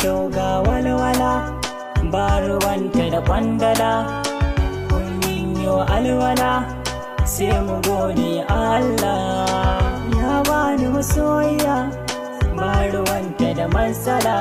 Kyau ga walwala, ba ruwanta da kwandala. Mun yo alwala, sai mu gode Allah. Ya bani masoyiya, ba ruwanta da matsala.